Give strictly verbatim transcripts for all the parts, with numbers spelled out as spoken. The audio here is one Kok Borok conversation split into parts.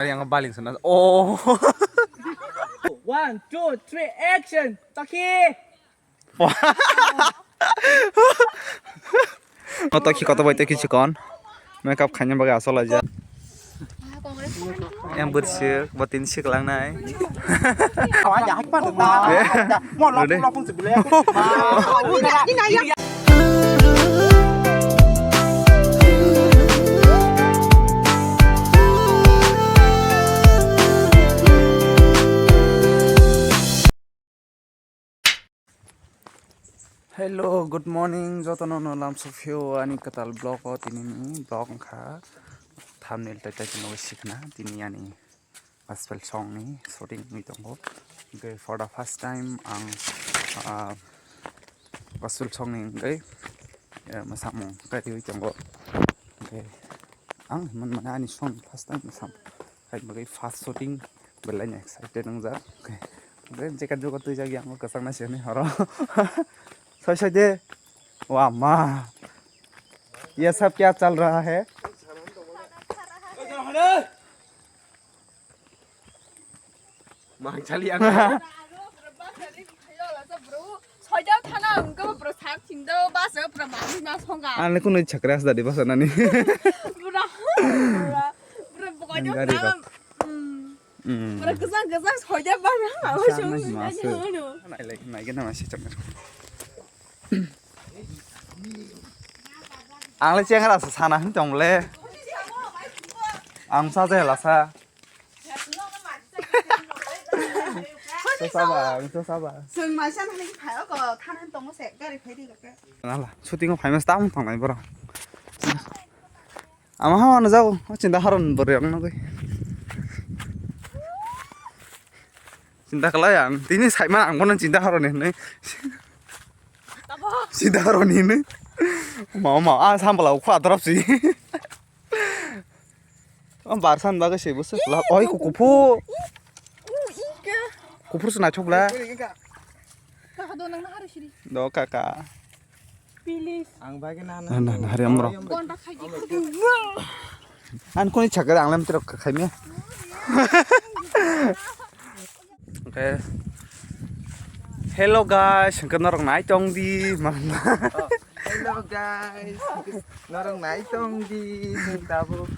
Yang baling sana. Oh. One, two, three, action. Toki. O toki koto bai toki chikon. Makeup khaina bagwi asol aja. Yang bersih, batin sik langnai. Udah. Hello, good morning. Jotono no lam sophiyo ani kwtal vlog o, tini ni vlog wngkha thumbnail tai tai no sikna tini ani gospel song ni shooting ni tongo. Hwnkhe for the first time ang, ah, gospel song ni hwnkhe, eh, mwsamung kariwi tongo. Hwnkhe ang hinmani ani song first time mwsam khai bagwi first shooting belai no excited wngjak. Hwnkhe je ka jugo twijak yang kwchang nai sini horo. Soi soi de. Wa ma. Ye sab kya chal raha hai? Mang chali ang. Soidao thana ang kebo pro sak chingdo basa pro mami ma songa. Ang le kuno chakra as dadi basa nani. Bro, bro, bro, bro, Gari rok. Hmm. Hmm. Bro, kesang kesang soidao bana. Kesang nai mas. Nai lagi nai kena masih chakra. Ang le chengra sa sana hin tong le. Ang sa je la sa. Sosa ba, sosa ba. Chwng maisa nani phai o ko thanan tongo se gari phai di kake. Nala, shooting o phai mas tam thang nai boro. Ama ha ano jago, o chinta haron boro yang nagoi. Chinta kala yang, tini sai ma ang bono chinta haron ni. Chinta haron ni. Ma ma, a sambala ukwa drop si. O barsan bagwi se busu. Ih, oi, ku kuphur. Ih, ih, ih, ka. Kuphur se naithok bla. Kaka do nang nahari siri. Do kaka. Pilis. Ang bagwi na na. Na, na, na, hari amro. Gonda khai di. An kuni chakra ang lam tirok khai me. Okay. Hello guys, hwnkhe norok nai tong di, ma hwnba? Oh, hello guys, norok nai tong di, chwng tabuk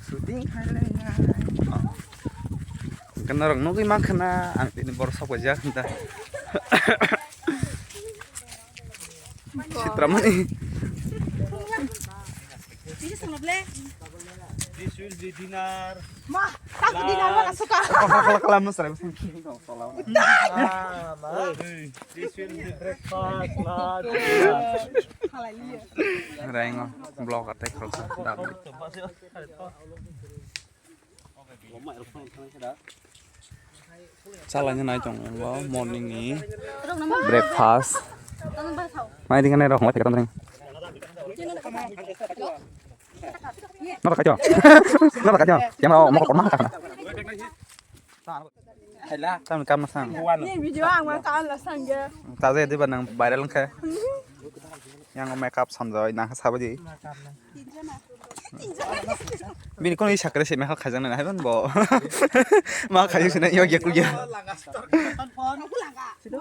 shooting khlai lai nai. Hwnkhe norok nugwi mankha na, ang tini borok sok paijak hinta. Sitramani. This will be dinner. Ma, tak dinner ma kasuka. Kala kala kala mas rai. Ah, ma. This will be breakfast, lunch, dinner. Rengo vlog atai khoroksa. Chalai nai tong o morning ni breakfast. Mai ding nai rok mai pekam ring. Nada kacho. Nada kacho. Yang mau mau korma kakana. Tam kam sang. Ni video ang ma ka la sang ge. Taze di ba nang viral khe. Yang makeup sanjoi nang sabaji. Bini kono sakre se mekha khajang na haiban bo. Ma khajang se na yo ya kuya.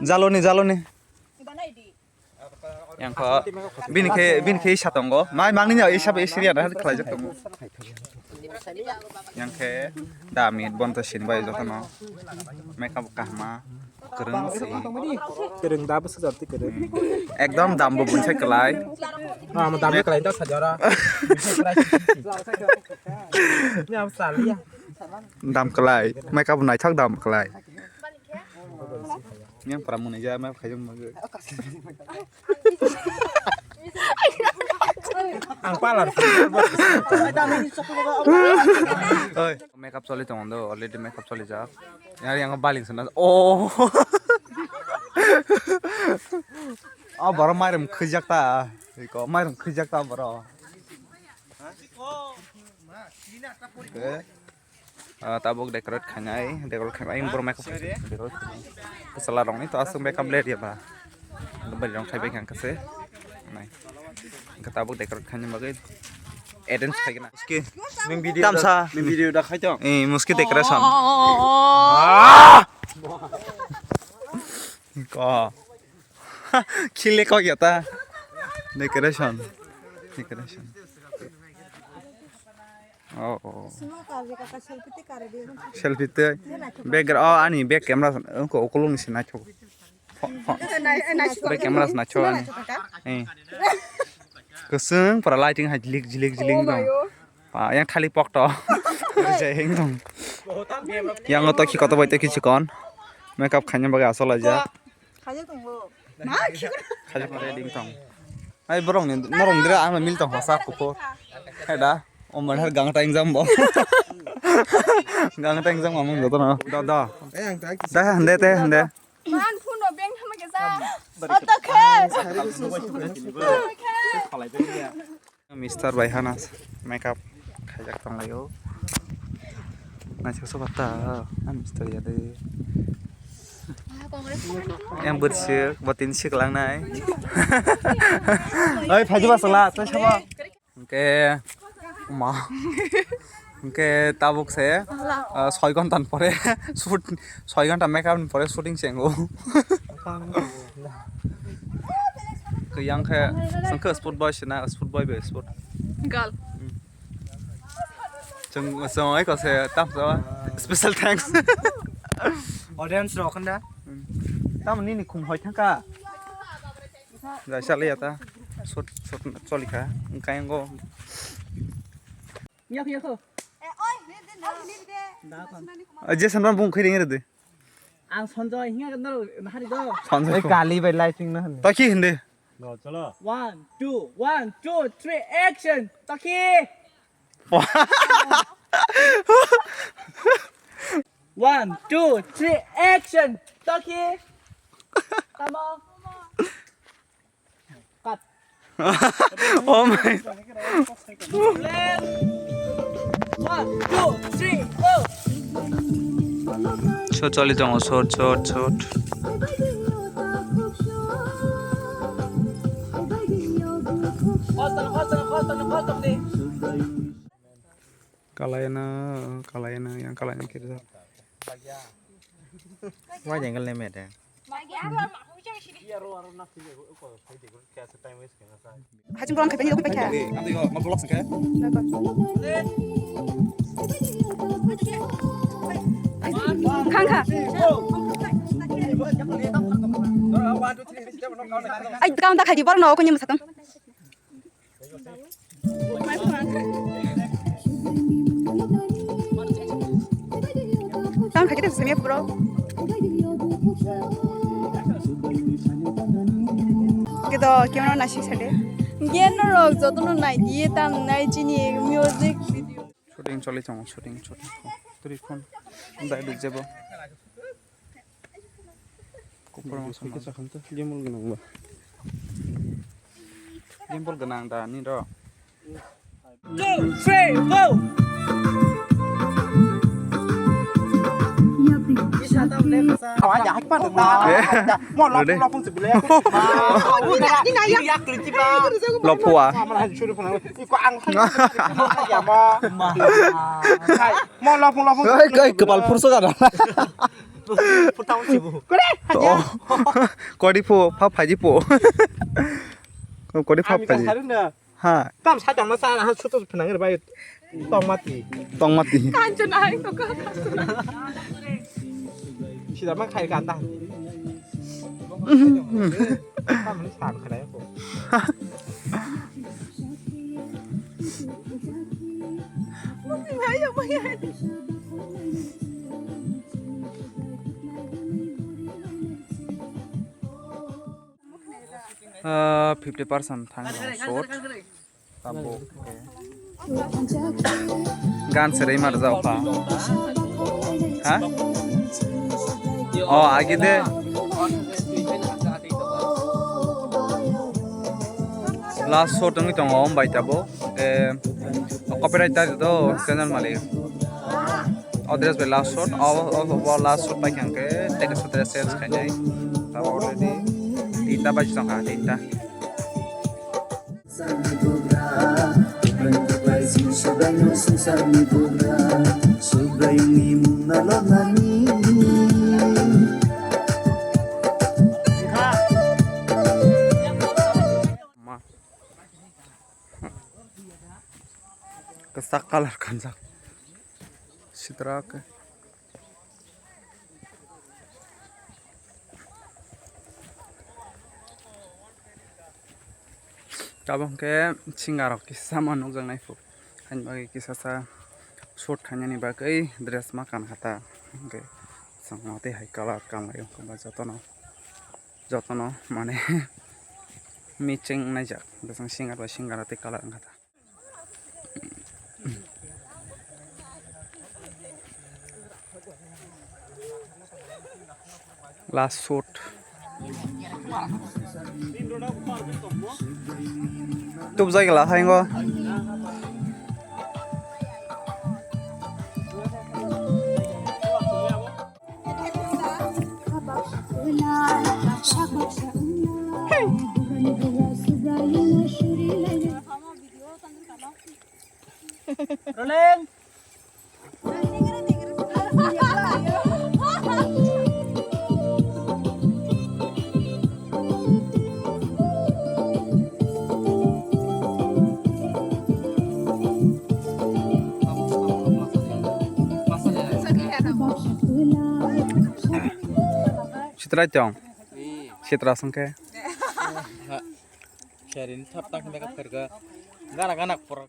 Jaloni, jaloni. Yang kho bini khe, bini khe isa tongo. Mai mangni ya isa be siriya na khlai jak tongo. Yang khe dami bonto sin bai jotono. Makeup kahma. Kwrwng se. Kwrwng da bwswk jor twi kwrwng. Ekdom dam bo bunsai kwlai. Ah, mo dam ni kwlai da sajora. Ni am saliya. Dam kwlai. Makeup naithok dam kwlai. Yang pura muni ja ma khaijang ma. Ang palar. Oi, makeup choli tongo do, already makeup choli jak. Yang yang baling sana. Oh. Oh, boro mairum khujak ta. Iko mairum khujak ta boro. Eh. Ah, tabuk decorate khainai, decorate khainai, borok makeup khainai, decorate khainai. Kwchwla rokni to aswk makeup le ya ba. Bwrwi rok khai bai kha kase. Nai. Hwnkhe tabuk decorate khaina bagwi arrange khai gana. Muski, nwng video tamsa. Nwng video da khai tong. Eh, muski decoration. Ah! Ko. Khile kok ya ta. Decoration. Decoration. Oh, oh. Selfie te. Background, oh, ani back camera, ko okolong ni sinai thok. Phone, phone. Bai camera se nacho ani. Eh. Kwswng pura lighting hai jilik jilik jilik dong. Pa yang thali pok to. Jai hing dong. Yang to ki koto bai to ki chikon. Makeup khaina bagwi asol aja. Khaja pare ding tong. Ai borok ni norong dira ang mil tong hosa kupo. Hai da. O man har gang ta exam bo. Gang ta exam amung joto no. Da da. Da hande te hande. Man phone no beng thama ke ja. O to khe. Mister bai hana makeup khaijak tonglaio. Naisik soba ta, ah, mister ya de. Yang bersih, batin sik lang nai. Oi, phaji ba sala, tei sabo. Hwnkhe ma. Hwnkhe tabuk se, ah, soi ghonta ni pore shoot, soi ghonta makeup ni pore shooting se wngo. Kwya khe, chwng khe sport boy se na, sport boy bai sport. Girl. Chwng, chwng oi ko se, tam sa, special thanks. Audience rok khanda. Tam nini khum hoi thangka. Jai sale ya ta. Shot, shot choli kha. Engkai ngo. Yak, yak. Jason ram bung khiri ngere de. Ang Sanjoy hinga ka naro hari do. Sanjoy. Ei kali bai lighting na hande. Taki hinde. Go, chalo. One, two, one, two, three, action. Taki. One, two, three, action. Taki. Tamo. Cut. Oh my. One, two, three, go. Shot choli tongo, shot, shot, shot. Faster, faster, faster, faster, de. Kalaina, kalaina, yang kalaina kiri. Wide angle ne mete. Hajim bolam khaipani rokoi paikha. Khang kha. Ai, kaun ta khaidi borno ko nyem sakang. Tang khaikhe tesa samya bro. Kedo camera nasi sade. Gen rok jotono nai diye tang nai chini music video. Shooting choli tongo, shooting, shooting. Turi phone. Dai duk jebo. Kupur masa masa. Gimbal gwnang ba? Gimbal gwnang da ni ro. Two, three, go! Awa ya hak pa da. Mo lo lo pun se bile. Ni na ya. Ya kliti ba. Lopua. Amar han shuru phana. Iko ang. Ya mo. Mo lo pun lo pun. Kai kai kepal purso kada. Putang sibu. Kore. Oh. Kodi po, pha phaji po. Kodi pha phaji. Ha. Tam sa dang na sa ha sutu phanang re bai. Tong mati. Tong mati. Kanchana hai ko kanchana. Sida ma khai kan ta. Tam ni sa khai ko. Ah, fifty percent thang shot. Tabuk. Gan serai mar jao pa. Ha? Oh, agi de. Last shot wngwi tongo, om bai tabuk. Eh, copyright ta do channel malik. O dress bai last shot, o, o, o last shot bai khe ang khe tei kaisa dress change khainai. Tabuk already tinta baji tongkha, tinta. Subraiyung swngcharni bugra, Subraiyungni mungno lobnani. Ma. Kwchak colour kanjak. Sitra khe. Tabuk khe singa rok kisa ma nukjak nai phuru. Haini bagwi kisa sa shoot khainani bagwi dress ma kan kha ta. Hwnkhe chwng tei hai colour kanlai wngkha ba jotono, jotono mane matching naijak. Bwswng singer bai singer tei colour wngkha ta. Last shoot. Tubjai gala thango. Rolling. Sitrai tong. Sitra songke. Sharing thap tak mereka perga. Gana gana por.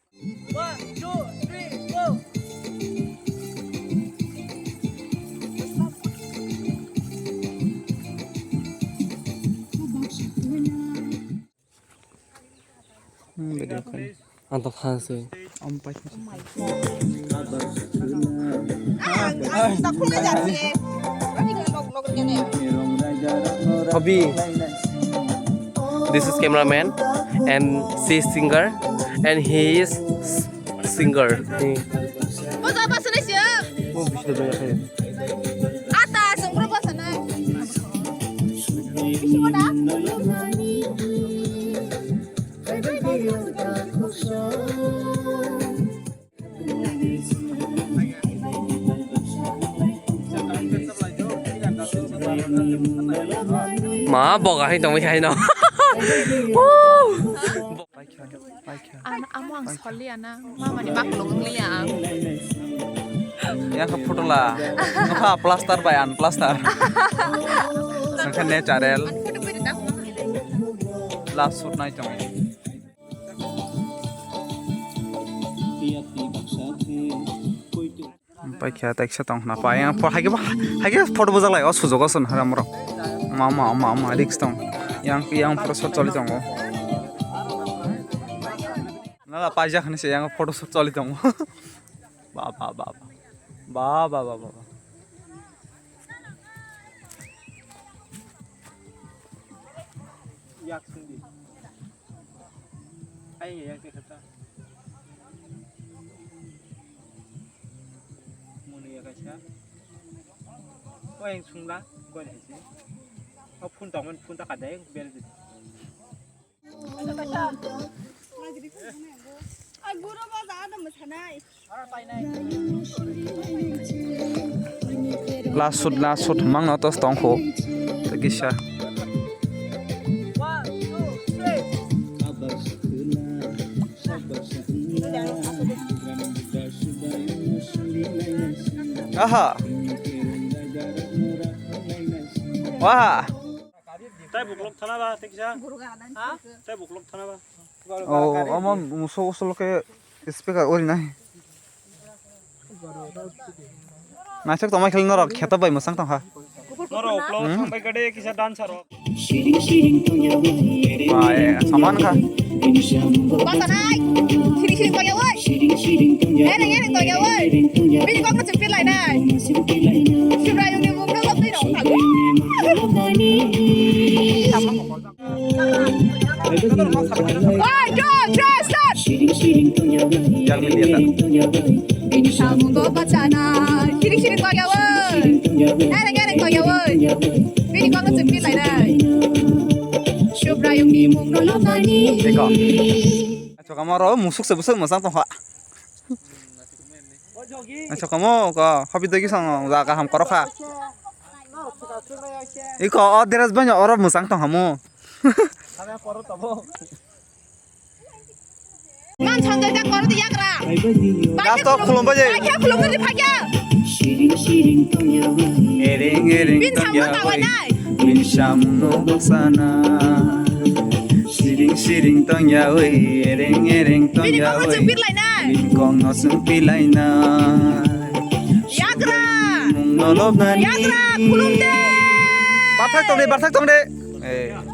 One, two, three, go. Hmm, video kan. Antok hanse. Om pai. Hobi. This is cameraman and she is singer and he is s-, singer. He. Ma boga hai tongwi hai no. Ano amo ang soli ana mama ni bak lung li ang. Yang ke photo la. Apa plaster by unplaster. Sangka natural. Last shoot nai tong. Paikha taiksa tong khna pa yang pho haikhe haikhe photo bujak lai o sujugo son haram rok. Ma ma ma ma risk tong. Yang yang photo shot choli tongo. Nala paijak hinwi se yang photo shot choli tongo. Ba ba ba ba. Ba ba ba ba. Yak sungdi. Ai yang ke kata. Muni ya kaisa. Ko yang sungla ko hai se. O phun tong man phun ta ka dai bel di. Ai guru ba za da masanai. Last shoot, last shoot, mang no tos tong kho. Kisa. Aha. Wah. Tai buklok thana ba, tei kisa. Ha? Tai buklok thana ba. Oh, omo muso usul ke speaker ori nai. Naisok tongma khel norok kheto bai mwsang tongkha. Norok uklok Hmm? thangbai gade kisa dancer rok. Bai, saman kha. Basanai. Siri siri kaya woi. Ereng ereng kaya woi. Bini kok macam pil lainai. Subraiyungni mungno lobni rok. One, two, three, start! Yang ni dia tak? Bini samungo bachana, kiring kiring kaya woi. Ereng ereng kaya woi. Bini kok chumpi lainai. Subraiyungni mungno lobani. Eko. Acho kamaro musuk se busuk masang tongkha. Ang sokomo ko hobi dogi song jaga ham korokha. Iko o dress banya oro musang tong hamu. Man sanjai jak koro di yagra. Last o khulumbai je. Phakya khulumbai di phakya. Siring siring tongya wai. Ereng ereng Bin samno tongya wai. Tawanai. Bin samno boksana. Siring siring tongya wai. Ereng ereng Bini tongya kokno wai. Chwng pirlainai. Bin kokno chwng pirlainai. Yagra. Nolobnani. Yagra khulumde. Barthak tongde, barthak tongde. Eh.